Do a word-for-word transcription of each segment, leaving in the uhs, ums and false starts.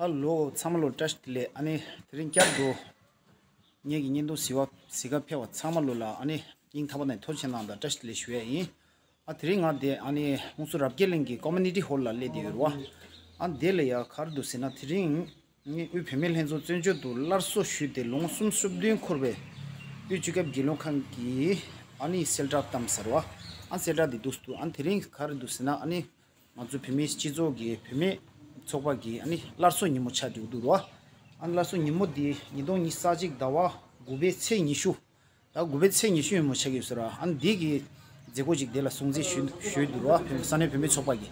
ཨ་ལོ་ཚང་མ་ལོ་བཀྲ་ཤིས་བདེ་ལེགས། ཨ་ནི་དེ་རིང་བསྐྱར་དུ་ངེད་ཀྱི་བརྙན་ཐུང་གཟིགས་པ་གཟིགས་ག་ཕེབས་པ་ཚང་མ་ལོ་ལ་ཨ་ནི་སྙིང་ཐག་པ་ནས་ཐུགས་རྗེ་ཆེ་གནང་དང་བཀྲ་ཤིས་བདེ་ལེགས་ཞུ་ཡ་ཡིན། ཨ་དེ་རིང་ང་དེ་ཨ་ནི་ཧུན་སུར་རབ་རྒྱས་གླིང་གི་ཀོ་མུ་ནི་ཊི་ཧོལ་ལ་སླེབས་བསྡད་ཡོད་རེད་བ། ཨ་དེ་ལ་ཡ་ག་རེ་འདུག་ཟེར་ན་དེ་རིང་ངས་དབུས་བུད་མེད་ལྷན་ཚོགས་བཙན་བྱོལ་དུ་སླར་གསོ་ཞུས་ཏེ་ལོ་ངོ་སུམ་ཅུ་སོ་བདུན་འཁོར་བའི་དབུས་སྤྱི་ཁྱབ་རྒྱལ་ཡོངས་ཁང་གི་ཨ་ནི་གསལ་བསྒྲགས་བཏང་ཚར་བ། ཨ་གསལ་བསྒྲགས་དེ་འདུག་འདུག་ཨ་དེ་རིང་ག་རེ་འདུག་ཟེར་ན་ཨ་ནི་ང་ཚོ་བུད་མེད་སྤྱི་ཚོགས་ཀྱི་བུད་མེད་ཚོགས་པ་གི་ཨ་ནི་སླར་གསོ་ཉིན་མོ་ཆགས་འདུག་འདུག་ར། ཨ་ནི་སླར་གསོ་ཉིན་མོ་འདི་ཉིས་སྟོང་ཉི་ཤུ་རྩ་གཅིག་ཟླ་བ་དགུ་པའི་ཚེས་ཉི་ཤུ། ད་དགུ་པའི་ཚེས་ཉི་ཤུ་ཉིན་མོ་ཆགས་ཀྱི་ཡོད་ཟེར་ར། ཨ་ནི་འདི་གི་མཛད་སྒོ་ཅིག་དེ་ལ་སྲུང་བརྩི་ཞུ་ཞུས་འདུག་ར། བུད་ས་གནས་བུད་མེད་ཚོགས་པ་གི།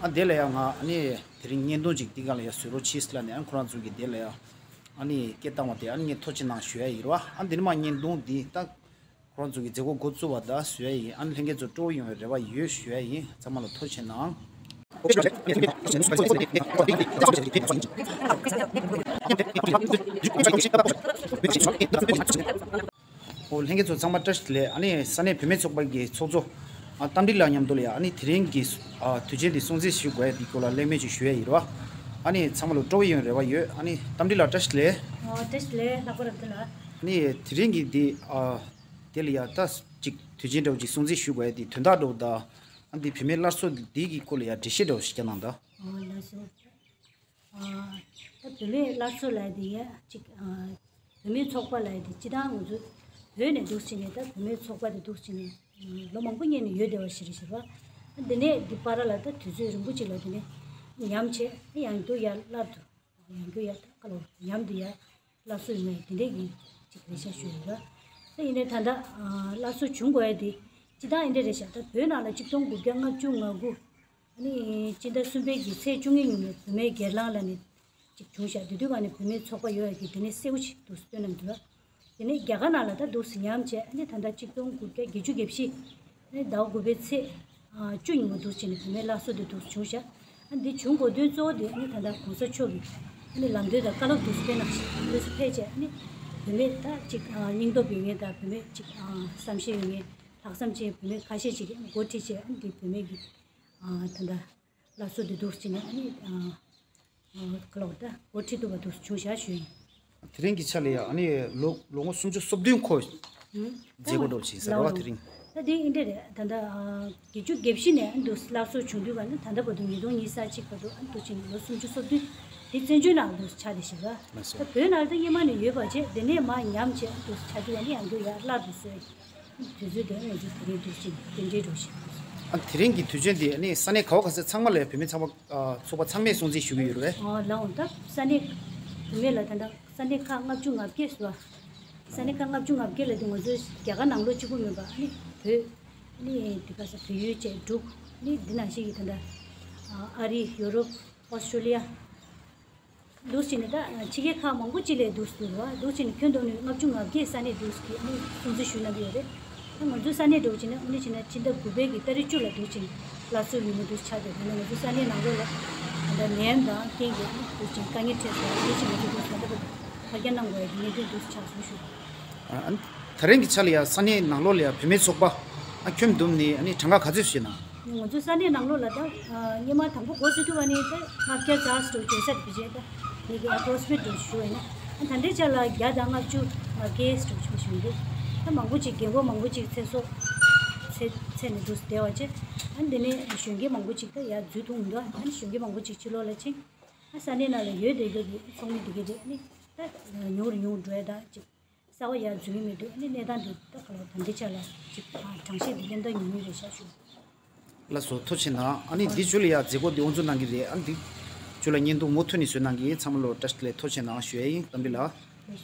ཨ་དེ་ལ་ཡང་ང་ཨ་ནི་དེ་རིང་བརྙན་ཐུང་ཅིག་འདི་ག་ལ་ཡང་བཟོ་རོགས་གྱིས་ལབ་ནས་ཨ་ནི་ཁོ་རང་ཚོ་གི་དེ་ལ་ཡང་ཨ་ནི་སྐད་བཏང་བ་དེ་ཨ་ནི་ངས་ཐུགས་རྗེ་གནང་ཞུ་ཡ་ཡིན་ར། ཨ་འདི་ནི་མ་བརྙན་ཐུང་འདི་ད། ཁོང་ཚོ་གི་མཛད་སྒོ་འགོ་བཙུགས་པ་དང་བཟོ་ཡ་ཡིན། ཨ་ནི་ལྷན་རྒྱས་ཚོ་སྤྲོ་བོ་ཡོང་བའི་རེ་བ་ཡོད་ཞུ་ཡ་ཡིན། ཚང་མ་ལ་ཐུགས་རྗེ་གནང་། ཨོ་ལྷན་རྒྱས་ཚོ་ཚང་མ་བཀྲ་ཤིས་བདེ་ལེགས། ཨ་ནི་ས་གནས་བུད་མེད་ཚོགས་པ་གི་ཚོགས་གཙོ་ཨ་རྟ་མགྲིན་ལགས་མཉམ་དུ་ལ་ཡ་ཨ་ནི་དེ་རིང་གི་ཨ་དུས་ཆེན་འདི་སྲུང་བརྩི་ཞུ་དགོས་ཡ་འདི་སྐོར་ལ་གླེང་མོལ་ཅིག་ཞུ་ཡ་ཡིན་ར། ཨ་ནི་ཚང་མ་ལ་སྤྲོ་བོ་ཡོང་བའི་རེ་བ་ཡོད། ཨ་ནི་རྟ་མགྲིན་ལགས་བཀྲ་ཤིས་བདེ་ལེགས། ཨོ་བཀྲ་ཤིས་བདེ་ལེགས་ལྷག་པ་རབ་ཏུ་ལགས། ཨ་ནི་དེ་རིང་གི་འདི་ཨ། དེ་ལ་ཡ་ད་ཅིག་དུས་ཆེན་འདྲ་བོ་ཅིག་སྲུང་བརྩི་ཞུ་དགོས་ཡ་དེ་དོན་དག་འདྲ་བོ་དང་། ཨ་འདི་བུད་མེད་སླར་གསོ་འདི་གི་སྐོར་ལ་ཡ་འགྲེལ་བཤད་འདྲ་བོ་ཞིག་བརྒྱབ་གནང་དང་། ཨོ་ལགས་སོ། ཨ་ད་བུད་མེད་སླར་གསོ་ལབ་ཡ་དེ་ཡ་ཅིག་ཨ་བུད་མེད་ཚོགས་པ་ལབ་ཡ་དེ་སྤྱིར་བཏང་ང་ཚོ་བོད་ནས་འདུག་ཕྱིན་ནས་ད་བུད་མེད་ཚོགས་པ་དེ་འདུག་ཕྱིན་ནས་ལོ་མང་པོ་སྔོན་ནས་ཡོད་བསྡད་པ་ཞིག་རེད་ཟེར་བ། ཨ་འདི་ནས་འདི་བར་ལ་ད་དུས་ཚོད་རིང་པོ་ཅིག་ལ་དེ་ནས་ཉམས་བྱས་ཡང་བསྐྱར་ཡར་སླར་དུ། ཡང་བསྐྱར་ཡར་ད་ག་ལོ་མཉམ་དུ་ཡར་སླར་གསོ་ཡོང་བའི་དེ་འདྲས་ཀྱི་ཅིག་ལས་འཆར་ཞུ་ཡོད་ལ། ད་ཡིན་ནའི་ད་ལྟ་སླར་གསོ་བྱུང་དགོས་ཡ་དེ་སྤྱིར་བཏང་ཡིན་འདྲ་རེད་ཤག་ད་བོད་ནང་ལ་ཆིག་སྟོང་དགུ་བརྒྱ་ལྔ་བཅུ་ང་དགུ་ཨ་ནི་སྤྱི་ཟླ་གསུམ་པའི་གི་ཚེས་བཅུ་གཉིས་ཉིན་མོ་བུད་མེད་སྒེར་ལངས་ལ་ནི་ཅིག་བྱུང་ཤག་དེ་དུས་ག་ནས་བུད་མེད་ཚོགས་པ་ཡོད་ཡ་གི་དེ་ནས་གསལ་པོ་ཞིག་འདུག་སྟོན་གནང་འདུག་ལ། དེ་ནས་རྒྱ་གར་ནང་ལ་ད་འདུག་སེ་ཉམས་བྱས་ཨ་ནི་ད་ལྟ་ཆིག་སྟོང་དགུ་བརྒྱ་བརྒྱད་ཅུ་གྱ་བཞི་ཨ་ནི་ཟླ་བ་དགུ་པའི་ཚེས་ཨ་བཅུ་ཉིན་མོ་འདུག་སེ་བྱས་ནས་བུད་མེད་སླར་གསོ་དེ་འདུག་སེ་བྱུང་ཤག་ཨ་འདི་བྱུང་དགོས་དོན་གཙོ་བོ་དེ་ཨ་ནི་ད་ལྟ་གོང་ས་མཆོག་གིས་ཨ་ནི་ལམ་སྟོན་དང་བཀའ་སློབ་འདུག་སེ་སྤེལ་གནང་ཞིང་འདུག་སེ་ཕེབས་བྱས་ཨ་ནི་བུད་མེད་ད་ཅིག་ཨ་སྙིང་སྟོབས་ཡོད་མཁན་དང་བུད་མེད་ཅིག་ཨ་བསམ་ཤེས་ཡོད་མཁན་ལྷག་བསམ་ཅན་བུད་མེད་ཁ་ཤས་ཅིག་གིས་འགོ་ཁྲིད་བྱས་ཨ་ནི་འདི་བུད་མེད་ཀྱི་ཨ་ད་ལྟ་སླར་གསོ་དེ་འདུག་སེ་བྱས་ནས་ཨ་ནི་ཨ། ཁ་ལོ་ད་འགོ་ཁྲིད་ཐུབ་པ་འདུག་བྱུང་བཞག་ཞུ་ཡིན། དེ་རིང་གི་ཆ་ལ་ཡང་ཨ་ནི་ལོ་ལོ་ངོ་སུམ་ཅུ་སོ་བདུན་འཁོར་མཛད་སྒོ་འདྲ་བོ་ཞིག་ཟེར་བ་དེ་རིང་། ད་དེ་ཨིན་འདྲ་རེད་ད་ལྟ་བརྒྱད་ཅུ་གྱ་བཞི་ནས་ཨ་འདུག་སླར་གསོ་བྱུང་དུས་ག་ནི་ད་ལྟ་བར་དུ་ཉིས་སྟོང་ཉི་ཤུ་རྩ་གཅིག་བར་དུ་ཨ་འདུག་ཕྱིན་ལོ་སུམ་ཅུ་སོ་བདུན་དེ་བཙན་བྱོལ་ནང་འདུག་ཆགས་བསྡད་ཞེས་པ། ད་བོད་ནང་ལ་ད་སྔོན་མ་ནས་ཡོད་པ་བྱས་དེ་ནས་མར་ཉམས་བྱས་ཨ་འདུག་ཆགས་དུས་ག་ནི་ཡང་འདུག་ཡར་སླར་དུ་གསོས། དུས་ཚོད་དེ་ང་ཚོ་དེ་རིང་འདུག་ཕྱིན་དེ་འདྲའི་འགྲོ་བཞིན། ཨ་དེ་རིང་གི་དུས་ཆེན་དེ་ནི་ས་གནས་ག་བ་ག་ས་ཚང་མ་ལ་བུད་མེད་ཚོགས་པ་ཨ་ཚོགས་པ་ཚང་མས་སྲུང་བརྩི་ཞུ་གི་ཡོད་རེད། ཨོ་ལའོ་ད་ས་གནས་བུད་མེད་ལ་ད་ལྟ་ས་གནས་ཁག་ལྔ་བཅུ་ང་བརྒྱད་ཟེར་བ། ས་གནས་ཁག་ལྔ་བཅུ་ང་བརྒྱད་ལ་དུ་ང་ཚོའི་རྒྱ་གར་ནང་ལོགས་གཅིག་པུ་མིན་པ་ཨ་ནི་བོད་ཨ་ནི་དེ་ག་ས་བལ་ཡུལ་བཅས་འབྲུག་ཨ་ནི་འདི་ནང་བཞིན་གྱི་ད་ལྟ་ཨ་རི་ཡོ་རོབ་ཨོ་སི་ཀྲོ་ལི་ཡ། འདུག་ཕྱིན་ནས་ད་ཕྱི་རྒྱལ་ཁག་མང་པོ་ཅིག་ལས་འདུག་འདུག་ར་འདུག་ཕྱིན་ནས་ཁྱོན་བསྡོམས་ནས་ལྔ་བཅུ་ང་བརྒྱད་ས་གནས་འདུག་གི་ཨ་ནི་སྲུང་བརྩི་ཞུ་གནང་གི་ཡོད་རེད། ད་ང་ཚོའི་ས་གནས་འགྲོ་བྱས་ན་ཨ་ནི་ཕྱིན་ན་ཕྱི་ཟླ་དགུ་པའི་གི་ཏ་རིག་བཅུ་ལ་འདུག་ཕྱིན་སླར་གསོ་ཡིན་ན་འདུག་ཆགས་འདུག་དེ་ནས་ང་ཚོའི་ས་གནས་ནང་ལོགས་ལ་ད་ནད་ཡམས་དང་རྐྱེན་གྱིས་ཨ་ནི་འདུག་ཕྱིན་དཀའ་ངལ་འཕྲད་སོང་། དེ་ཕྱིན་ང་ཚོ་འདུག་ས་ད་ཕར་རྒྱ་གནང་དགོས་ཡ་གི་གནད་དོན་འདུག་ཆགས་སོང་ཞུ། ཨ་ད་རིང་གི་ཆ་ལ་ཡ་ས་གནས་ནང་ལོགས་ལ་ཡ་བུད་མེད་ཚོགས་པ་ཨ་ཁྱོན་བསྡོམས་ནས་ཨ་ནི་གྲངས་ཀ་ག་ཚོད་ཞིག་ཡོད་ན། ང་ཚོ་ས་གནས་ནང་ལོགས་ལ་ད་སྔོན་མ་དང་པོ་འགོ་བཙུགས་དུས་ཨ་ནི་ད་ལྔ་བརྒྱ་ཙམ་ཞིག་བྱེད་ས་དེ་བྱས་ད་ངེད་ཀྱི་ཨ་པོ་རོག་སི་མེ་ཊི་དུ་ཞུ་བ་ཡིན་ན་ཨ་ད་ལྟའི་ཆ་ལ་བརྒྱ་དང་ལྔ་བཅུ་ང་བརྒྱད་ཞིག་བྱུང་བཞིན་འདུག་ད་མང་པོ་ཅིག་རྒན་གོག་མང་པོ་ཅིག་ཚེ་སྲོག་ཚེ་ཚེ་ནས་འདུག་བསྡད་པ་བྱས་ཨ་འདི་ནས་གཞོན་སྐྱེས་མང་པོ་ཅིག་ད་ཡར་འཛུལ་ཐུབ་མི་འདུག་ཨ་ནི་གཞོན་སྐྱེས་མང་པོ་ཅིག་ཕྱི་ལོགས་ལ་ཕྱིན་ཨ་ས་གནས་ནང་ལ་ཡོད་བསྡད་རྒྱུ་གི་ཚོགས་མི་འདི་གས་དེ་ཨ་ནི་ད་ཉུང་རུ་ཉུང་རུ་འགྲོ་ཡ་ད་ཅིག་གསར་པ་ཡར་འཛུལ་གྱི་མི་འདུག་ཨ་ནི་གནས་སྟངས་འདི་ལྟ་ག་ལ་ད་འདི་ཆ་ལ་ཅིག་གྲངས་བཤད་འདི་གླེང་སྟངས་ཉུང་ཉུང་རེད་ཤག་ཞུ། ལགས་སོ་ཐུགས་རྗེ་གནང་། ཨ་ནི་འདི་ཇུ་ལི་ཡ་མཛད་སྒོ་འདི་དབུ་འཛུགས་གནང་གི་རེད། ཨ་ནི་འདི་ཇུ་ལ་བརྙན་ཐུང་མུ་མཐུད་ནས་བཟོས་གནང་གི་ཡིན། ཚང་མ་ལོ་བཀྲ་ཤིས་བདེ་ལེགས་ཐུགས་རྗེ་གནང་ཞུ་ཡ་ཡིན། རྟ་མགྲིན་ལགས། དེ་ནས་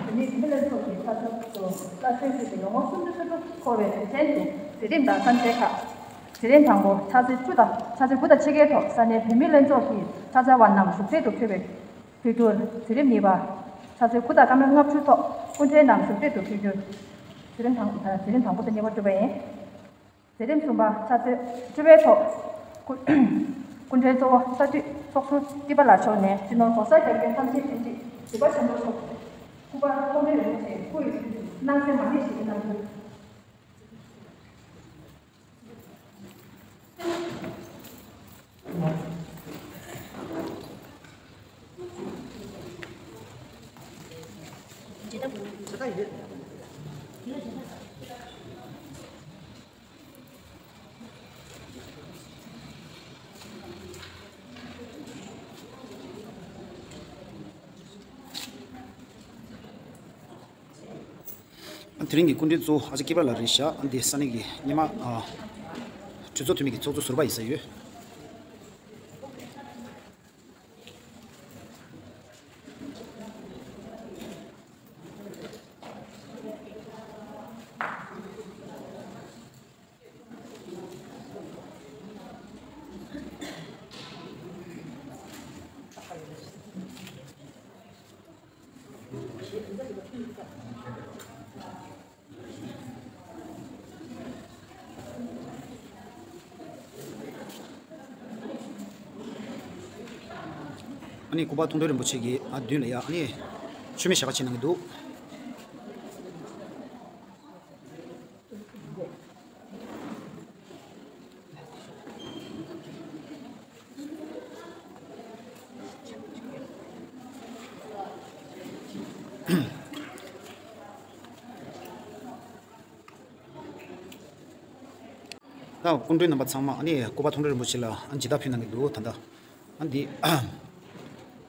བུད་མེད་ལྷན་ཚོགས་ཀྱི་ཚོགས་གཙོ་བཀའ་ཤོད་ཀྱིས་ལོ་ངོ་སུམ་ཅུ་སོ་དྲུག་འཁོར་བའི་དུས་ཆེན་དུ་མཛད་རིམ་དང་བསམ་འཆར་ཁག་མཛད་རིམ་དང་པོ་ཕྱག་ཚེས་བཅུ་དང་ཕྱག་ཚེས་དགུ་དང་ཕྱེད་ཀའི་ཐོག་ས་གནས་བུད་མེད་ལྷན་ཚོགས་ཀྱི་ཕྱག་འཆར་བ་རྣམས་གཞུང་འབྲེལ་དུ་ཕུལ་བའི། ཕུལ་རྒྱུར། མཛད་རིམ་གཉིས་པ། ཕྱག་ཚོད་དགུ་དང་སྐར་མ་ལྔ་བཅུ་ཐོག་སྐུ་མགྲོན་རྣམས་གཞུང་འབྲེལ་དུ་ཕུལ་རྒྱུར། མཛད་རིམ་དང་། མཛད་རིམ་དང་པོ་དང་གཉིས་པ་གྲུབ་པ་ཡིན། མཛད་རིམ་གསུམ་པ། ཕྱག་ཚོད་བཅུ་པའི་ཐོག་སྐུ། སྐུ་མགྲོན་གཙོ་བོ་ས་འཐུས་ཚོགས་ཟུར་སྐྱིད་པ་ལགས་མཆོག་ནས་སྤྱི་ནོར་༸གོང་ས་༸སྐྱབས་མགོན་ཐམས་ཅད་མཁྱེན་ཅིང་གཟིགས་པ་ཆེན་པོ་མཆོག་སྐུ་པར་ཐོགས་མེད་རིན་པོ་ཆེའི་སྐུ་ཡི་ཚུལ་དུ་སྣང་གསལ་མ་ཎི་ཞིག་གནང་རྒྱུ། དེ་རིང་གི་སྐུ་མགྲོན་གཙོ་བོ་ཨ་ཅག་སྐྱིད་པ་ལགས་རེད་ཤག་འདི་ས་གནས་ཀྱི་སྔོན་མ་ཨ་གྲོས་ཚོགས་འཐུས་མི་གི་ཚོགས་གཙོ་ཟུར་པ་ཡིན་ས་ཡོད། ཨ་ནི་སྐུ་པར་མཐོང་གྲོལ་རིན་པོ་ཆེ་གི་ཨ་མདུན་ལ་ཡ་ཨ་ནི་མཆོད་མེ་ཞག་ཁ་ཕྱེ་གནང་གི་འདུག་ད་སྐུ་མགྲོན་རྣམ་པ་ཚང་མ་ཨ་ནི་སྐུ་པར་མཐོང་གྲོལ་རིན་པོ་ཆེ་ལ་ཨ་མཇལ་དར་ཕུལ་གནང་གི་འདུག་ད་ལྟ་ཨ་འདི་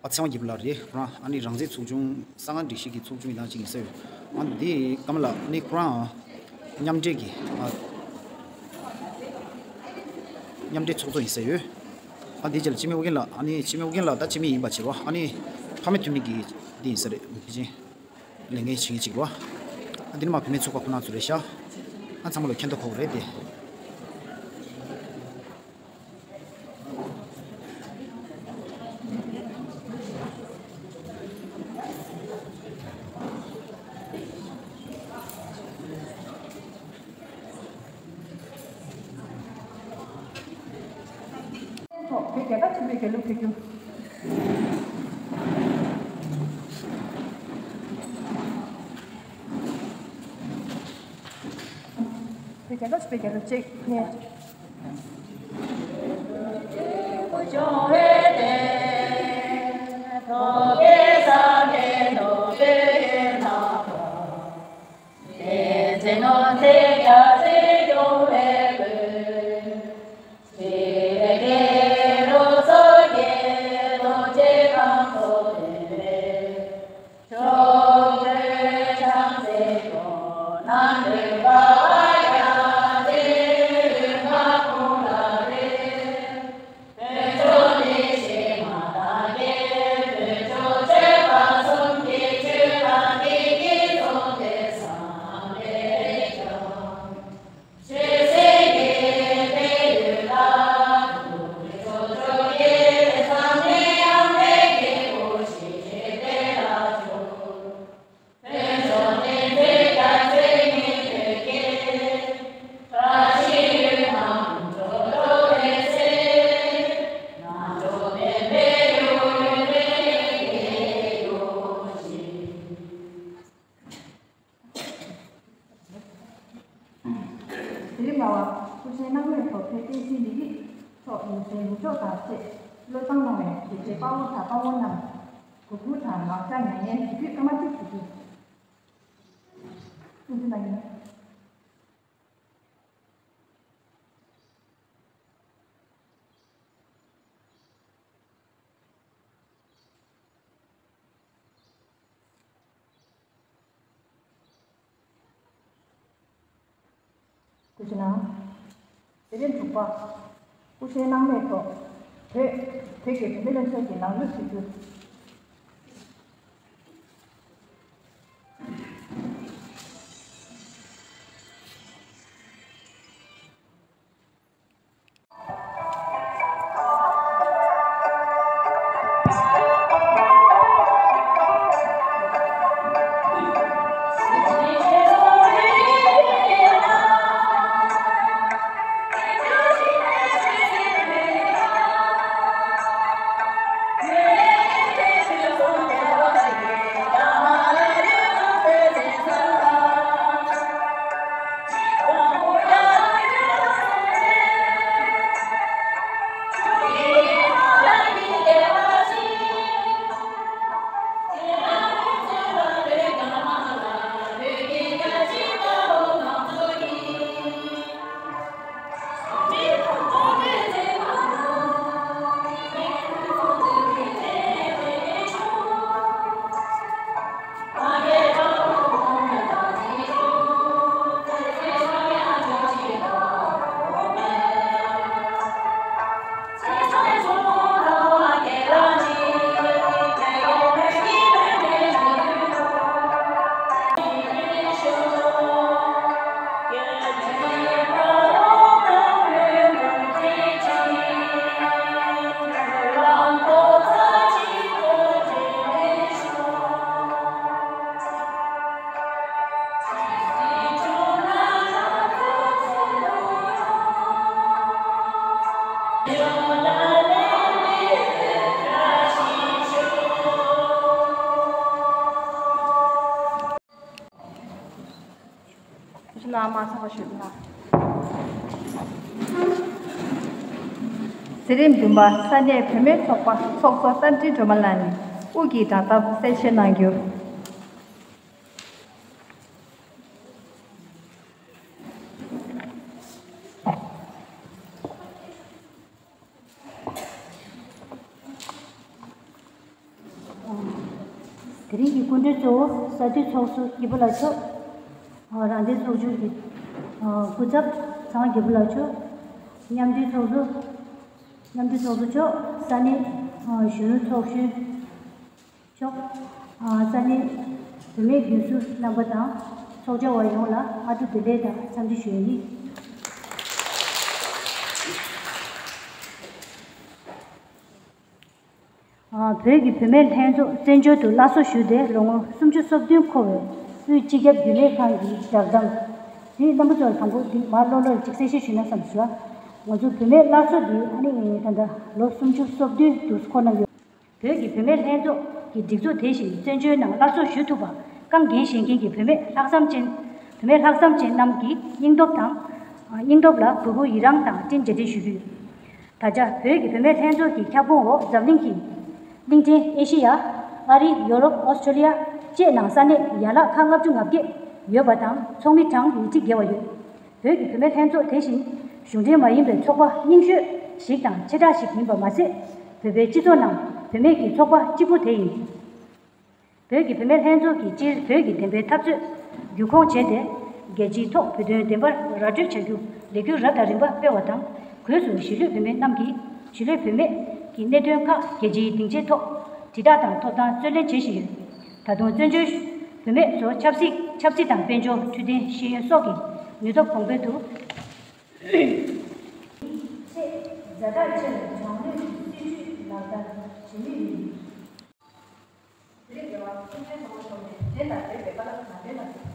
ཨ་ཚེ་དབང་རྒྱལ་པོ་ལགས་རེད། ཁོ་རང་ཨ་ནི་རང་བཙན་ཚོགས་ཆུང་གསང་སྔགས་སྒྲིག་གཞི་གི་ཚོགས་ཆུང་ཡིན་ནང་གཅིག་ཡིན་ས་ཡོད། ཨ་འདི་སྐར་མ་ལགས་ཨ་ནི་ཁོ་རང་མཉམ་འབྲེལ་གྱི་ཨ་མཉམ་འབྲེལ་ཚོགས་གཙོ་ཡིན་ས་ཡོད། ཨ་འདི་རྗེས་ལ་སྤྱི་མི་ཨོ་རྒྱན་ལགས་ཨ་ནི་སྤྱི་མི་ཨོ་རྒྱན་ལགས་ད་སྤྱི་མི་ཡིན་པ་བྱས་པ་ཨ་ནི་ཕ་མེས་འཐུས་མི་གི་འདི་ཡིན་ས་རེད་ཕལ་ཆེར། ལས་འགན་བྱེད་མཁན་གཅིག་རེད་བ། ཨ་འདི་ནི་མ་བུད་མེད་ཚོགས་པ་ཁོ་ན་ཚོ་རེད་ཤག་ཨ་ཚང་མ་ལ་མཁྱེན་རྟོགས་ཕོག་རེད་དེ། ཐོག་བོད་རྒྱལ་ཁབ་ཆེན་པོའི་རྒྱལ་གླུ་ཕུལ་རྒྱུ། བོད་རྒྱལ་ཁབ་ཆེན་པོའི་རྒྱལ་གླུ་གཅིག་གཉིས། དེ་རིང་ལ་བ་སྐུ་ཕྲེང་སྣང་མེད་ཐོག་བོད་བསྟན་སྲིད་མི་རིགས་ཐོག་ཡོན་ཚད་ལེགས་ཕྱོགས་དང་བཅས་བློས་བཏང་གནང་བའི་དགེ་ལྡན་དཔའ་བོ་དང་དཔའ་མོ་རྣམས་སྒོ་ཕུག་དང་ངག་བཅད་མྱ་ངན་ཞུ་རྒྱུའི་བཀའ་མ་ཅིག་ཞུ་རྒྱུ། ཐུགས་རྗེ་གནང་ཡིན། སྐུ་མཁྱེན། དེ་རིང་དྲུག་པ། སྐུ་ཕྲེང་སྣང་མེད་ཐོག་བོད་བོད་ཀྱི་བུད་མེད་ལྷན་ཚོགས་ཀྱི་ལམ་ལུགས་ཞུ་རྒྱུ། ན་མ་ཚང་བ་ཞུ་ན། འཛིན་རིམ་བདུན་པ། ས་གནས་བུད་མེད་ཚོགས་པ་ཚོགས་གཙོ་རྟ་མགྲིན་སྒྲོལ་མ་ལགས་ནས་དབུས་ཀྱི་བསྒྲགས་གཏམ་གསལ་བཤད་གནང་རྒྱུ། དེ་རིང་གི་སྐུ་མགྲོན་གཙོ་བོ་ས་འཐུས་ཚོགས་གཙོ་སྐྱིད་པོ་ལགས་མཆོག་རང་བདེན་ཚོགས་ཆུང་གི་སྐུ་ཚབ་ཚངས་དབྱངས་རྒྱལ་པོ་ལགས་མཆོག་མཉམ་འབྲེལ་ཚོགས་གཙོ། མཉམ་འབྲེལ་ཚོགས་གཙོ་མཆོག་ས་གནས་གཞོན་ནུ་ཚོགས་གཞོན་མཆོག་ས་གནས་བུད་མེད་རྒན་གསོ་རྣམ་པ་དང་ཚོགས་བཅར་བ་ཡོངས་ལ་སྔ་དྲོ་བདེ་ལེགས་དང་འཚམས་འདྲི་ཞུ་ཡི། བོད་ཀྱི་བུད་མེད་ལྷན་ཚོགས་བཙན་བྱོལ་དུ་སླར་གསོ་ཞུས་ཏེ་ལོ་ངོ་སུམ་ཅུ་སོ་བདུན་འཁོར་བའི་དབུས་སྤྱི་ཁྱབ་རྒྱུན་ལས་ཁང་གི་བསྒྲགས་གཏམ་འདི་རྣམ་པ་ཚོར་དང་པོ་འདི་མར་ཀློག་ཀློག་ཅིག་གསལ་བཤད་ཞུས་ན་བསམ་ཞུ་བ། ང་ཚོ་བུད་མེད་སླར་གསོ་འདི་ཨ་ནི་ད་ལྟ་ལོ་སུམ་ཅུ་སོ་བདུན་དུ་འཁོར་གནང་ཡོད། བོད་ཀྱི་བུད་མེད་ལྷན་ཚོགས་ཀྱི་སྒྲིག་འཛུགས་དེ་བཞིན་བཙན་བྱོལ་ནང་སླར་གསོ་ཞུ་ཐུབ་པར་དཀའ་ངལ་གཞན་མཁན་གྱི་བུད་མེད་ལྷག་བསམ་ཅན། བུད་མེད་ལྷག་བསམ་ཅན་རྣམས་ཀྱི་སྙིང་སྟོབས་དང་། སྙིང་སྟོབས་ལ་གུས་བཀུར་ཡི་རངས་དང་བཀྲིན་རྗེས་དྲན་ཞུ་རྒྱུ་ཡོད། ད་ཆ་བོད་ཀྱི་བུད་མེད་ལྷན་ཚོགས་ཀྱི་ཁྱབ་ཁོངས་འོག་འཛམ་གླིང་གི་གླིང་ཕྲན་ཨེ་ཤེ་ཡ། ཨ་རི། ཡོ་རོབ། ཨོ་སི་ཀྲོ་ལི་ཡ་བཅས་ནང་ས་གནས་ཡན་ལག་ཁག་ལྔ་བཅུ་ང་བརྒྱད་ཡོད་པ་དང་ཚོགས་མི་གྲངས་ཉིས་ཁྲི་བརྒལ་བ་ཡོད། བོད་ཀྱི་བུད་མེད་ལྷན་ཚོགས་དེ་བཞིན་གཞུང་འབྲེལ་མ་ཡིན་པའི་ཚོགས་པ་རྙིང་ཤོས་ཤིག་དང་ཆེ་གྲས་ཤིག་ཡིན་པ་མ་ཟད། བོད་པའི་སྤྱི་ཚོགས་ནང་བུད་མེད་ཀྱི་ཚོགས་པ་གཅིག་པུ་དེ་ཡིན། བོད་ཀྱི་བུད་མེད་ལྷན་ཚོགས་ཀྱིས་སྤྱིར་བོད་ཀྱི་བདེན་པའི་འཐབ་རྩོད་བརྒྱུད་གོང་བྱས་ཏེ། རྒྱལ་སྤྱིའི་ཐོག་བོད་དོན་བདེན་པར་ར་སྤྲོད་བྱ་རྒྱུ་ལས་འགུལ་རབ་དང་རིམ་པ་སྤེལ་བ་དང་། སྒོས་སུ་གཞིས་ལུས་བུད་མེད་རྣམས་ཀྱིས་གཞིས་ལུས་བུད་མེད་ཀྱི་གནད་དོན་ཁག་རྒྱལ་སྤྱིའི་སྡིངས་ཆའི་ཐོག་དྲིལ་བསྒྲགས་དང་ཐོབ་ཐང་རྩོད་ལེན་བྱེད་བཞིན་ཡོད། ད་དུང་བཙན་བྱོལ་བུད་མེད་ཚོ་ཆབ་སྲིད་ཆབ་སྲིད་དང་དཔལ་འབྱོར། འཕྲོད་བསྟེན། ཤེས་ཡོན་སོགས་ཀྱི་ནུས་སྟོབས་གོང་འཕེལ་དུ་ཆེད་ཛ་དྲག་ཆེད་དུ་གྲངས་ལས་ཀྱི་སྲིད་ཇུས་ལག་བསྟར་བྱེད་མུས་ཡིན། དེ་རིང་རྒྱལ་བ་ཐུབ་བསྟན་དཔའ་བོ་མཆོག་ནས་དེ་ལྟར་འདོད་པའི་བཀའ་སློབ་དང་ལྡན་པ།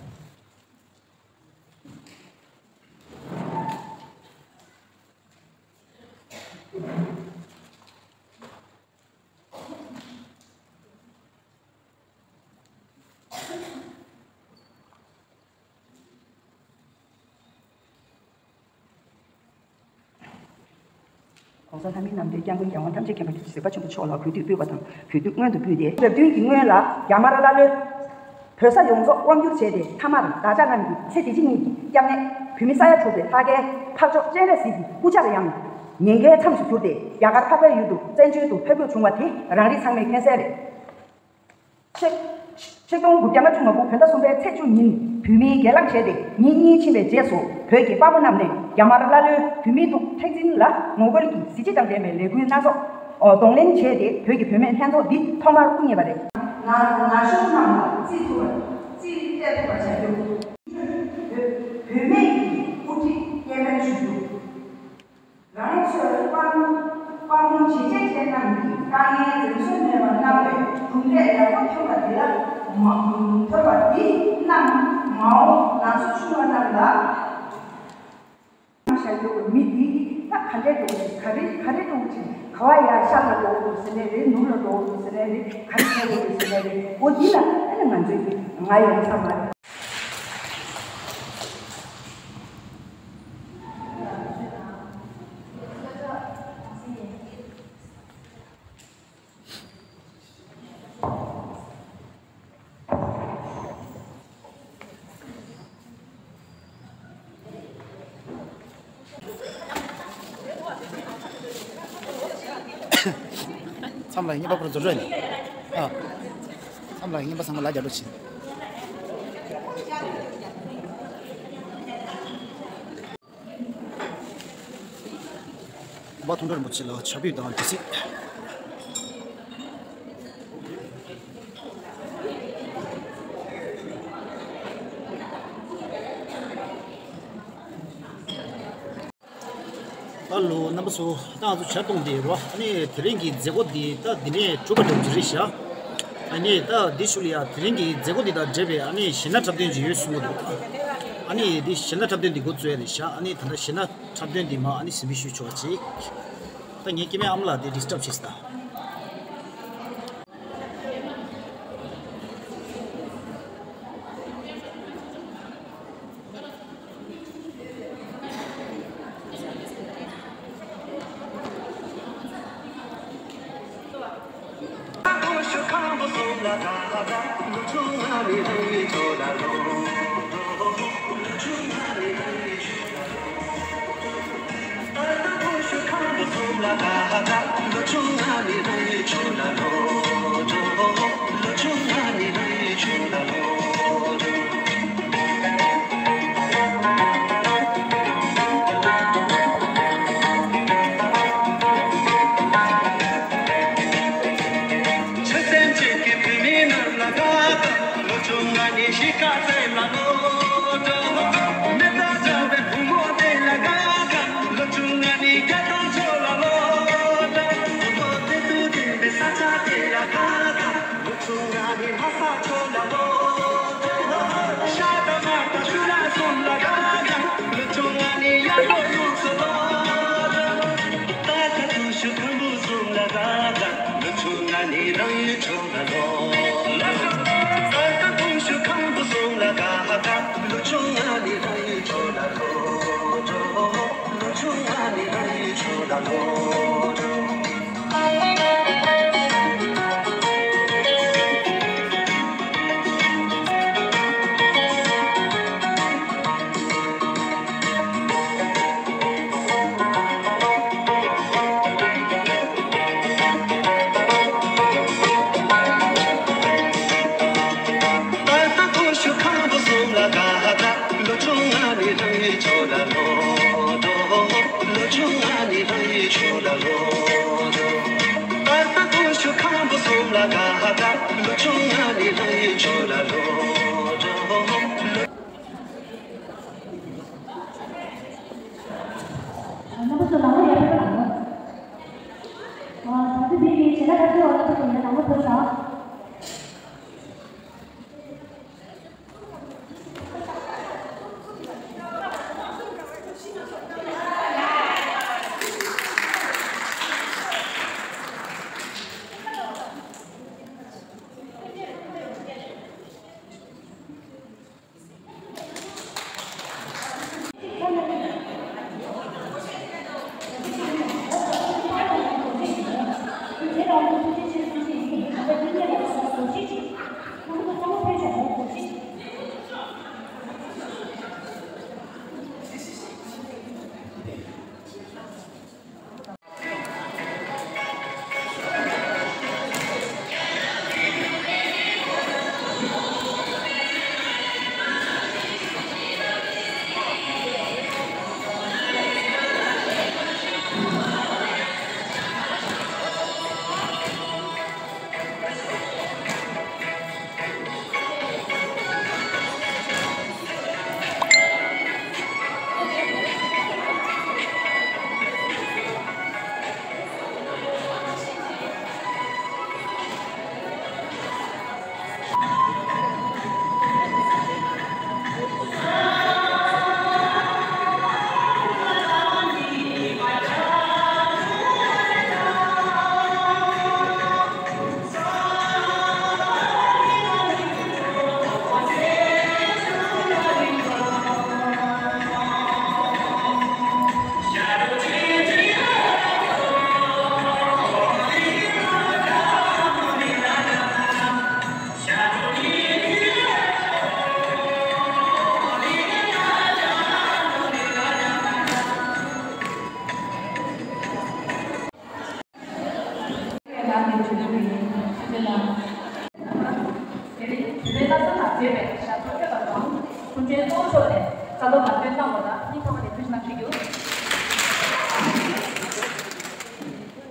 ༸གོང་ས་ལྷ་མིའི་རྣམ་ཐོས་སྐྱབས་མགོན་རྒྱལ་དབང་ཐམས་ཅད་མཁྱེན་པ་གཟིགས་པ་ཆེན་པོ་མཆོག་ལ་གུས་འདུད་ཕུལ་བ་དང་གུས་འདུད་སྔོན་དུ་ཕུལ་ཏེ། རབ་བདུན་གྱི་སྔོན་ལ་རྒྱ་དམར་ཀླ་ཀློས་བོད་ས་ཡོངས་རྫོགས་དབང་བསྒྱུར་བྱས་ཏེ། མཐའ་མར་བདག་ཅག་རྣམས་ཀྱི་ཚེ་འདི་ཕྱི་གཉིས་ཀྱི་སྐྱབས་གནས་བོད་མི་ས་ཡ་དྲུག་པའི་ལྷ་སྐལ་འཕགས་མཆོག་སྤྱན་རས་གཟིགས་ཀྱི་སྐུ་ཕྱྭར་ཡང་ཉེན་ཁའི་མཚམས་སུ་གྱུར་ཏེ། རྒྱ་གར་འཕགས་པའི་ཡུལ་དུ་བཙན་བྱོལ་དུ་ཕེབས་འཁོད་བྱུང་བ་དེ་རང་རེ་ཚང་མས་མཁྱེན་གསལ་རེད། ཆིག་ཆིག་སྟོང་དགུ་བརྒྱ་ལྔ་བཅུ་ང་དགུ་བོད་ཟླ་གསུམ་པའི་ཚེས་བཅུ་ཉིན་བོད་མིའི་སྒེར་ལངས་བྱས་ཏེ། ཉིན་གཉིས་ཕྱིན་པའི་རྗེས་སུ་བོད་ཀྱི་དཔའ་བོ་རྣམས་ནས་རྒྱ་དམར་ཀླ་ཀློའི་བོད་མིའི་ཐོག་མཁྲེགས་འཛིན་ལ་ངོ་རྒོལ་གྱི་གཟི་བརྗིད་དང་ལྡན་པའི་ལས་འགུལ་སྣ་ཚོགས་གདོང་ལེན་བྱས་ཏེ། བོད་ཀྱི་བུད་མེད་ལྷན་ཚོགས་འདི་ཐོག་མར་དབུ་བརྙེས་པ་རེད། ན་ན་གཞོན་རྣམས་ལ་བརྩི་ཐུབ་པ། རྩིས་སྤྲད་ཐུབ་པ་བྱ་རྒྱུ། བོད་བུད་མེད་ཀྱི་དབུ་ཁྲིད་སྐྱེ་ཕན་ཞུ་རྒྱུ། རང་ཚོའི་དཔའ་དཔའ་མོ་བྱས་རྗེས་ཅན་རྣམས་ཀྱིས་དཀའ་ངལ་འཛེམ་ཟོན་མེད་པར་གནང་བའི་གྲུབ་འབྲས་ཡག་པོ་ཐོན་པ་འདི་ལ་མ་ཐོན་པ་འདི་རྣམས་མ་འོངས་ང་ཚོ་ཆུང་བ་རྣམས་ལ། བྱ་རྒྱུ་མི་འདི་ད་ག་འདྲས་འགྲོ་གི་ག་རེ་ག་རེ་འགྲོ་གི་ག་བ་ཡ་ཤར་ལ་འགྲོ་གི་ཟེར་ནའི་རེད། ནུབ་ལ་འགྲོ་གི་ཟེར་ནའི་རེད། ག་རེ་བྱེད་དགོས་ཟེར་ནའི་རེད། འོ་འདི་ལ་ཨ་ནི་ང་ཚོས་ང་ཡོང་ས་མ་རེད། མཚམས་ལ་གཉིས་པ་ཁོ་རང་འཛུལ་འགྲོ་ཡིན། ཨ། མཚམས་ལ་གཉིས་པ་ཚང་མ་ལ་རྒྱ་འགྲོ་བྱེད། གུང་པ་མཐོང་གྲོལ་རིན་པོ་ཆེ་ལ་ཕྱག་ཕུལ་དང་དེ་སྲིད། ཨ་ལོ། རྣམ་པ་ཚོ། ད་ང་ཚོ་ཇ་བཏུང་བསྡད་ཡོད་རེད་པ། ཨ་ནི་དེ་རིང་གི་མཛད་སྒོ་འདི་ད་འདི་ནས་གྲུབ་པ་འདྲ་པོ་ཅིག་རེད་ཤག་ཨ་ནི་ད་འདི་ཞུ་ལ་ཡ། དེ་རིང་གི་མཛད་སྒོ་འདི་དང་འབྲེལ་བའི་ཨ་ནི་གཞས་སྣ་འཁྲབ་སྟོན་ཅིག་ཡོད་གསུང་གི་འདུག་ཨ་ནི་འདི་གཞས་སྣ་འཁྲབ་སྟོན་འདི་འགོ་བཙུགས་ཡ་རེད་ཤག་ཨ་ནི་ད་ལྟ་གཞས་སྣ་འཁྲབ་སྟོན་འདི་མར་ཨ་ནི་གཟིམ་དཔོན་ཞུ་ཆོག་པ་ཅིག་ད་ངའི་སྐྱེ་དམན་ཨ་མ་ལགས་དེ་ཌིསི་ཊབ་བྱེད་སྲིད་ད། ཆོས་སེམས་ཅན་གྱི་བུད་མེད་རྣམས་ལ་དགའ་དང་། ལོ་བཅོ་ལྔ་ནི་གཤིས་ཀ་སེམས་ལ་བློ་གྲོས། མེ་ལྟར་བྱ་བའི་བུ་མོ་དེ་ལ་དགའ་དང་། ལོ་བཅོ་ལྔ་ནི་རྒྱ་དང་ཆོས་ལ་བློ་གྲོས། བུ་མོ་དེ་དུ་འདྲེན་པའི་ས་ཆ་དེ་ལ་དགའ་དང་། ལོ་བཅོ་ལྔ་ནི་ལྷ་ས་ཆོས་ལ་བློ་གྲོས། ཤ་དང་མར་དང་ཆུ་ར་གསུམ་ལ་དགའ་དང་། ལོ་བཅོ་ལྔ་ནི་གཡག་ལོ་ཡུགས་སུ་བློ་གྲོས། ད་ལྟ་དུ་ཤུ་ཁམ་བུ་གསུམ་ལ་དགའ་དང་། ལོ་བཅོ་ལྔ་ནི་རང་ཡུལ་ཆོས་ལ་བློ་གྲོས། ད་ལྟ་དུ་ཤུ་ཁམ་བུ་གསུམ་ལ་དགའ་དང་། ལོ་བཅོ་ལྔ་ནི་རང་ཡུལ་ཆོས་ལ་བློ་གྲོས། ལོ་བཅོ་ལྔ་ནི་རང་ཡུལ་ཆོས་ལ་བློ་གྲོས། ད་ལྟ་ཁོ་ཤུ་ཁམ་བུ་གསུམ་ལ་དགའ་དང་། ལོ་བཅོ་ལྔ་ནི་རང་ཡུལ་ཆོས་ལ་བློ་གྲོས། ལོ་བཅོ་ལྔ་ནི་རང་ཡུལ་ཆོས་ལ་བློ་གྲོས། ད་ལྟ་ཁོ་ཤུ་ཁམ་བུ་གསུམ་ལ་དགའ་དང་། ལོ་བཅོ་ལྔ་ནི་རང་ཡུལ་ཆོས་ལ་བློ་གྲོས། རྣམ་པ་ཚོ་ལམ་ལ་ཡར་ཕེབས་རོགས་གནང་། ཨ། ད་དུང་དེ་ནི་བྱེད་ལས་འཐབ་རྩོད་པ་རྣམ་པ་ཚོ་ཡང་ལམ་ལ་ཕེབས་ཤོག།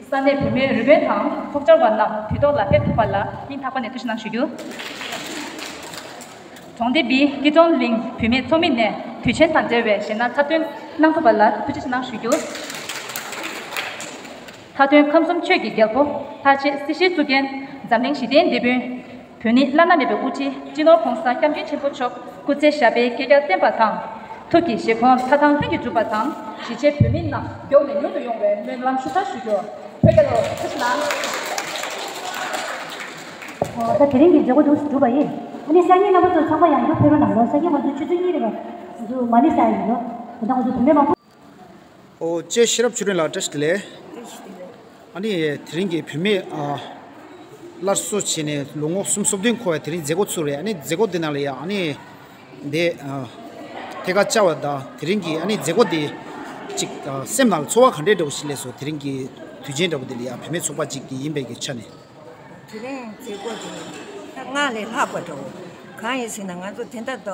ས་གནས་བུད་མེད་རུ་དཔོན་དང་ཚོགས་བཅར་བ་རྣམས་དུས་ཐོག་ལ་ཕེབས་ཐུབ་པ་ལ་སྙིང་ཐག་པ་ནས་ཐུགས་རྗེ་གནང་ཞུ་རྒྱུ། གྲོང་སྡེ་བི་སྐྱིད་གྲོང་གླིང་བུད་མེད་ཚོགས་མི་ནས་དུས་ཆེན་དང་འབྲེལ་བའི་ཞལ་སྣ་མཐའ་སྟོན་གནང་ཐུབ་པ་ལ་ཐུགས་རྗེ་ཆེ་གནང་ཞུ་རྒྱུ། མཐའ་དོན་ཁམས་གསུམ་ཆོས་ཀྱི་རྒྱལ་པོ་ལྷ་རྗེ་སྲིད་ཞིའི་གཙུག་རྒྱན་འཛམ་གླིང་ཞི་བདེའི་དེད་དཔོན་བོད་ནི་བླ་ན་མེད་པའི་དབུ་ཁྲིད་སྤྱི་ནོར་༸གོང་ས་༸སྐྱབས་མགོན་ཆེན་པོ་མཆོག་སྐུ་ཚེ་ཞབས་པད་བསྐལ་བརྒྱར་བརྟན་པ་དང་། ཐུགས་ཀྱི་བཞེད་དགོངས་མཐའ་དང་ལྷུན་གྱིས་འགྲུབ་པ་དང་། གཞིས་བྱེས་བོད་མི་རྣམས་མགྱོགས་ནས་མྱུར་དུ་ཡོང་བའི་སྨོན་ལམ་ཞུ་ཚར་ཞུ་རྒྱུ། བོད་རྒྱལ་ལོ། ཐུགས་རྗེ་གནང་། ཨོ། ད་དེ་རིང་གི་མཛད་སྒོ་འདུག་སེ་གྲུབ་པ་ཡིན། ཨ་ནི་སང་ཉིན་རྣམ་པ་ཚོ་ཚང་མ་ཡང་བསྐྱར་ཕེབས་རོགས་གནང་རོགས། སང་ཉིན་ང་ཚོ་ཆུ་ཚོད་གཉིས་རེ་བ་ང་ཚོ་མ་ཎི་བསགས་ཡིན་ནོ། ད་ང་ཚོ་བུད་མེད་མང་པོ། ཨོ། ལྕེ་ཤེས་རབ་ཆོས་སྒྲོན་ལགས་བཀྲ་ཤིས་བདེ་ལེགས། ཨ་ནི་དེ་རིང་གི་བུད་མེད་ཨ་ སླར་གསོ་བྱས་ནས་ལོ་ངོ་གསུམ་སོ་བདུན་འཁོར་བའི་དེ་རིང་མཛད་སྒོ་ཚུགས་རེད། ཨ་ནི་མཛད་སྒོ་འདི་ནང་ལ་ཡང་ཨ་ནི་འདི་ཨ་ཐད་ཀར་བཅར་བ་དང་དེ་རིང་གི་ཨ་ནི་མཛད་སྒོ་འདི་ཅིག་ཨ་སེམས་ནང་ལ་ཚོར་བ་ག་འདྲའི་འདྲ་བོ་ཞིག་སླེབས་སོང་། དེ་རིང་གི་དུས་ཆེན་འདྲ་བོ་འདི་ལ་ཡང་བུད་མེད་ཚོགས་པ་ཅིག་གི་ཡིན་པའི་གི་ཆ་ནས། དེ་རིང་མཛད་སྒོ་འདི་ད་སྔར་ལས་ལྷག་པ་འདྲ་བོ། གང་ཡིན་ཟེར་ན་ང་ཚོ་དེ་འདྲ་ད་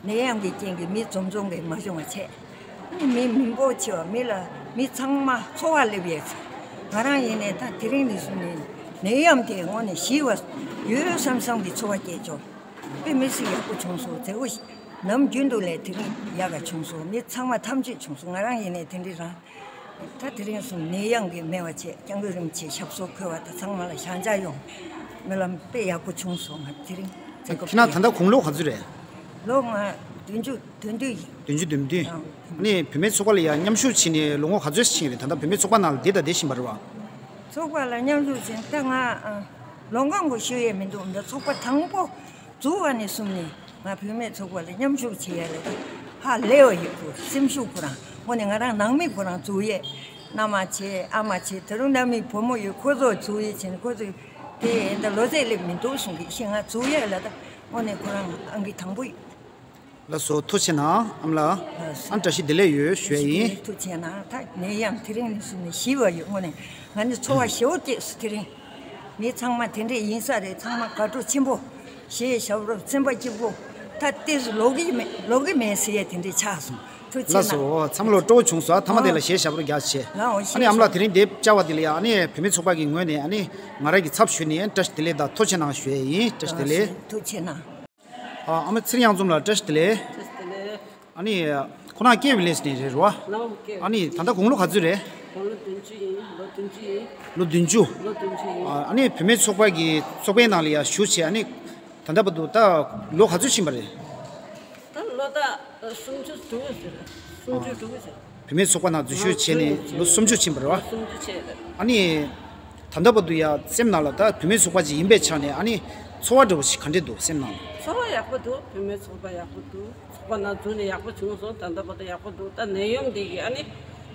ནད་ཡམས་ཀྱི་རྐྱེན་གྱིས་མི་འཛོམས་འཛོམས་ཀྱི་མ་བྱུང་བ་བྱས། མི་མི་འབོར་ཆེ་བ་མི་ལ་མི་ཚང་མ་ཚོར་བ་སླེབས་ཡས་ཚེ། ང་རང་ཡིན་ནའི་ད་དེ་རིང་ནས་བཟུང་ནས་ནད་ཡམས་དེ་དངོས་ནས་ཞི་བ་ཡོད་བསམ་བསམ་གྱི་ཚོར་བ་སྐྱེས་བྱུང་། དཔེ་མི་སྲིད་ཡག་པོ་བྱུང་སོང་། མཛད་སྒོ་ནམ་རྒྱུན་དུ་ལས་དེ་རིང་ཡག་ག་བྱུང་སོང་། མི་ཚང་མ་ཐམས་ཅད་བྱུང་སོང་། ང་རང་ཡིན་ནའི་དེ་འདྲའི་རང་། ད་དེ་རིང་སོང་ནད་ཡམས་ཀྱིས་མེད་པ་བྱས། སྐྱབས་མགོན་རིན་པོ་ཆེ་ཞབས་སོར་འཁོད་པ་དང་ཚང་མ་ལ་ཞབས་བཅགས་ཡོང་། སྨོན་ལམ་དཔེ་ཡག་པོ་བྱུང་སོང་། ང་དེ་རིང་མཛད་སྒོ་ཁྱེད་རང་ད་ལྟ་དགུང་ལོ་ག་ཚོད་རེད། ལོ་ང་བདུན་ཅུ་དོན་བདུན་ཡིན། བདུན་ཅུ་དོན་བདུན། ཨ་ནི་བུད་མེད་ཚོགས་པ་ལ་ཡང་མཉམ་ཞུགས་བྱས་ནས་ལོ་ངོ་ག་ཚོད་ཕྱིན་རེད། ད་ལྟ་བུད་མེད་ཚོགས་པ་ནང་ལ་བསྡད་དང་བསྡད་བཞིན་པ་རེད་བ། ཚོགས་པ་ལ་མཉམ་ཞུགས་བྱས་ད་ང་ཨ་ལོ་འགའ་འགོ་ཤོད་ཡས་མི་འདུག་འདི་ཚོགས་པ་དང་པོ་འཛུགས་པ་ནས་བཟུང་ནས་ང་བུད་མེད་ཚོགས་པ་ལ་མཉམ་ཞུགས་བྱེད་ཡ་ལ་ཧ་ལས་པ་ཡོད་དགོས། སེམས་ཤུགས་ཁོ་རང་དངོས་གནས་ང་རང་ནང་མི་ཁོ་རང་འཛུགས་ཡས། མནའ་མ་བྱས་ཨ་མ་བྱས་ད་རུང་མནའ་མའི་བུ་མོ་ཡོད། ཁོ་ཚོ་འཛུགས་ཡས་བྱས་ནས་ཁོ་ཚོས་དེ་ཡིན་ད་ལོ་ཚད་སླེབས་མི་འདུག་གསུང་གི་ཤེས། ང་འཛུགས་ཡས་ལ་ད་དངོས་གནས་ཁོ་རང་ཨང་ཀི་དང་པོ་ཡིན། ལགས་སོ། ཐུགས་རྗེ་གནང་ཨ་མ་ལགས། ལགས་སོ། ཨ་བཀྲ་ཤིས་བདེ་ལེགས་ཡོད་ཞུ་ཡ་ཡིན། ཐུགས་རྗེ་གནང་། ད་ནད་ཡམས་དེ་རིང་ནས་བཟུང་ནས་ཞི་བ་ཡོད། དངོས་གནས་ང་ནི་ཚོར་བ་ཞེ་པོ་སྐྱེས་སོང་དེ་རིང་། མི་ཚང་མ་དེ་འདྲས་ཡིན་ས་རེད། ཚང་མ་དགའ་སྤྲོ་ཆེན་པོ། གཞས་ཞབས་བྲོ་སེམས་པ་སྐྱིད་པོ། ད་ལྟས་སུ་ལོག་གི་མེད་ལོག་གི་མེད་ཟེར་ཡ་དེ་འདྲས་ཆགས་སོང་། ཐུགས་རྗེ་གནང་། ལགས་སོ། ཚང་མ་ལོ་སྤྲོ་བོ་བྱུང་སོང་། ཨ་མཐའ་མ་དེ་ལ་གཞས་ཞབས་བྲོ་རྒྱག་བྱས། ཨ་ནི་ཨ་མ་ལགས་དེ་རིང་འདིར་བཅར་བ་དེ་ལ་ཡ་ཨ་ནི་བུད་མེད་ཚོགས་པ་གི་ངོས་ནས་ཨ་ནི་ང་རང་གི་ཚབ་ཞུས་ནས་བཀྲ་ཤིས་བདེ་ལེགས་དང་ཐུགས་རྗེ་གནང་ཞུ་ཡ་ཡིན། བཀྲ་ཤིས་བདེ་ལེགས། ཐུགས་རྗེ་གནང་། ཨ་མ་ཚེ་རིང་གཡང་འཛོམས་ལགས་བཀྲ་ཤིས་བདེ་ལེགས། བཀྲ་ཤིས་བདེ་ལེགས། ཨ་ནི་ཁོ་རང་སྐྱེས་པའི་ལས་ནས་རེད་རོ། ལའོ་སྐྱེས། ཨ་ནི་ད་ལྟ་དགུང་ལོ་ག་ཚོད་རེད། དགུང་ལོ་བདུན་ཅུ་ཡིན། ལོ་བདུན་ཅུ་ཡིན། ལོ་བདུན་ཅུ། ལོ་བདུན་ཅུ་ཡིན། ཨ་ནི་བུད་མེད་ཚོགས་པ་གི་ཚོགས་པའི་ནང་ལ་ཡང་ཞུགས་བྱས། ཨ་ནི་ད་ལྟ་བར་དུ་ད་ལོ་ག་ཚོད་ཕྱིན་པ་རེད། ད་ལོ་ད་སུམ་ཅུ་དྲུག་ཟེར། སུམ་ཅུ་དྲུག་ཟེར། བུད་མེད་ཚོགས་པ་ནང་འཛུལ་ཞུགས་བྱས་ནས་ལོ་སུམ་ཅུ་ཕྱིན་པ་རེད་བ། སུམ་ཅུ་ཕྱིན་རེད། ཨ་ནི། ད་ལྟ་བར་དུ་ཡ་སེམས་ནང་ལ་ད་བུད་མེད་ཚོགས་པ་ཅིག་ཡིན་པའི་ཆ་ནས་ཨ་ནི་ཚོར་བ་འདྲ་བོ་ཞིག་ག་འདྲས་འདུག་སེམས་ནང་ལ། ཚོར་བ་ཡག་པོ་འདུག་བུད་མེད་ཚོགས་པ་ཡག་པོ་འདུག་ཚོགས་པ་ནང་འཛུལ་ནས་ཡག་པོ་བྱུང་སོང་། ད་ལྟ་བར་དུ་ཡག་པོ་འདུག་ད་ནད་ཡམས་འདི་གིས་ཨ་ནི་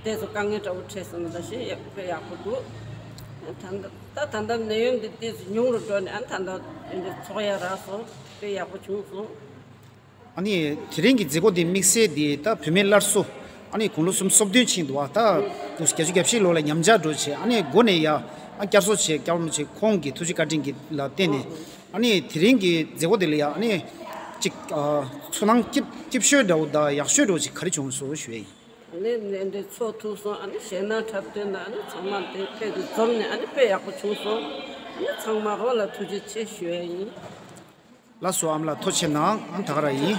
དེ་ཚོ་དཀའ་ངལ་འདྲ་བོ་འཕྲད་སོང་ན་ད་ཞེ་ཡག་པོ་ཡག་པོ་འདུག་ད་ད་ད་ལྟ་ནད་ཡམས་འདི་དེ་ཚོ་ཉུང་རུ་འགྲོ་ནས་ཨ་ནི་ད་ལྟ་འདི་འདྲ་ཚོགས་ཡག་རག་སོང་། དཔེ་ཡག་པོ་བྱུང་སོང་། ཨ་ནི་དེ་རིང་གི་མཛད་སྒོ་འདི་དམིགས་བསལ་འདི་ད་བུད་མེད་སླར་གསོ། ཨ་ནི་དགུང་ལོ་སུམ་ཅུ་སོ་བདུན་ཕྱིན་འདུག་བ། ད་དགུང་ལོ་བརྒྱད་ཅུ་གྱ་བཞི་ལོ་ལ་ཉམས་ཆག་འགྲོ་བྱས། ཨ་ནི་འགོ་ནས་ཡ་ཨ་བསྐྱར་གསོ་བྱས། སྐྱབས་མགོན་རིན་པོ་ཆེ་ཁོང་གི་ཐུགས་རྗེ་བཀའ་དྲིན་གྱི་ལ་བརྟེན་ནས། ཨ་ནི་དེ་རིང་གི་མཛད་སྒོ་འདི་ལ་ཡ་ཨ་ནི་ཅིག་ཨ་ཚོར་སྣང་སྐྱིད་སྐྱིད་ཤོས་འདྲ་བོ་དང་ཡག་ཤོས་འདྲ་བོ་ཅིག་ག་རེ་བྱུང་སོང་ཞུ་ཡ་ཡིན། ཨ་ནི་ནས་འདི་ཚོགས་ཐུབ་སོང་། ཨ་ནི་ཞེད་སྣང་འཁྲབ་སྟོན་དང་ཨ་ནི་ཚང་མ་དེ་དཔེ་དེ་འཛོམས་ནས་ཨ་ནི་དཔེ་ཡག་པོ་བྱུང་སོང་། ཨ་ནི་ཚང་མ་རོགས་ལ་ཐུགས་རྗེ་ཆེ་ཞུ་ཡ་ཡིན། ལགས་སོ། ཨ་མ་ལགས་ཐུགས་རྗེ་གནང་། ཨ་ནི་ད་ག་རང་ཡིན།